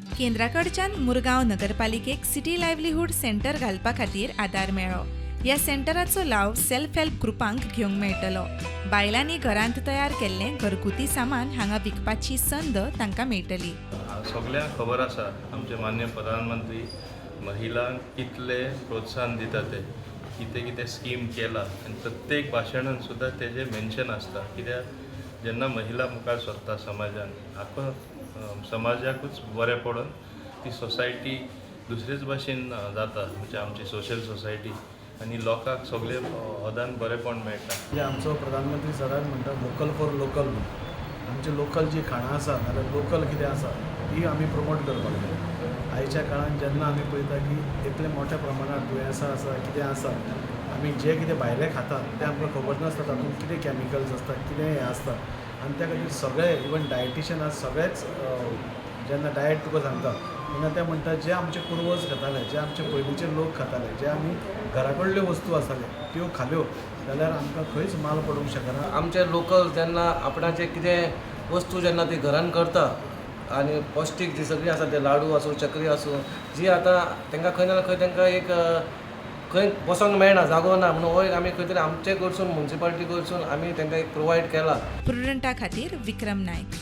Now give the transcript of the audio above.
केंद्रा कडच्यान Murgaon नगरपालिकेक city लायव्लीहूड centre घालपा खातीर आदार मेळ्ळो. ह्या सेंटराचो लाव सेल्फ हेल्प ग्रुपांक घेवंक मेळटलो. बायलांनी घरांत तयार केल्लें घरगुती सामान हांगा विकपाची संद तांकां मेळटली. सगल्यांक खबर आसा, आमचे मान्य प्रधानमंत्री महिलांक कितले प्रोत्साहन दिता ते, कितें कितें स्कीम केला आनी प्रत्येक भाशणान सुद्दां तेजें मेन्शन आसता. कित्याक जेन्ना महिला मुखार सरता समाजान, आखो समाजाकूच बरें पडून ती सोसायटी दुसरेच भाशेन जाता, म्हणजे आमची सोशल सोसायटी आनी लोकांक सगळे अदान बरेंपण मेळटा. म्हणजे आमचो प्रधानमंत्री सदांच म्हणटा, वोकल फॉर लोकल म्हणून. आमची लोकल जी खाणां आसा नाल्यार लोकल कितें आसा, ती आमी प्रमोट करपाक जाय. आयच्या काळान जेन्ना आमी पळयता की इतले मोठ्या प्रमाणात दुयेंसां आसा, कितें आसा, आमी जें कितें भायलें खातात तें आमकां खबर नासता तातूंत कितें कॅमिकल्स आसता, कितें हें आसता. आनी त्या खातीर सगळे, इवन डायटिशियन आज सगळेच जेन्ना डायट तुका सांगता तेन्ना ते म्हणटा, जे आमचे पुर्वज खाताले, जे आमचे पयलींचे लोक खाताले, जे आमी घरा कडल्यो वस्तू आसताले, त्यो खाल्यो जाल्यार आमकां खंयच माल पडूंक शकना. आमचे लोकल जेन्ना आपणाचे कितें वस्तू जेन्ना ती घरान करता आनी पौश्टीक जी सगळी आसा, ते लाडू आसूं, चकरी आसूं, जी आतां तांकां खंय ना खंय तांकां एक खंय बसोंक मेळना, जागो ना म्हणून हो एक आमी खंय तरी आमचे कडसून, मुन्सिपालिटी कडसून आमी तांकां एक प्रोवायड केला. प्रुडंटा खातीर विक्रम नायक.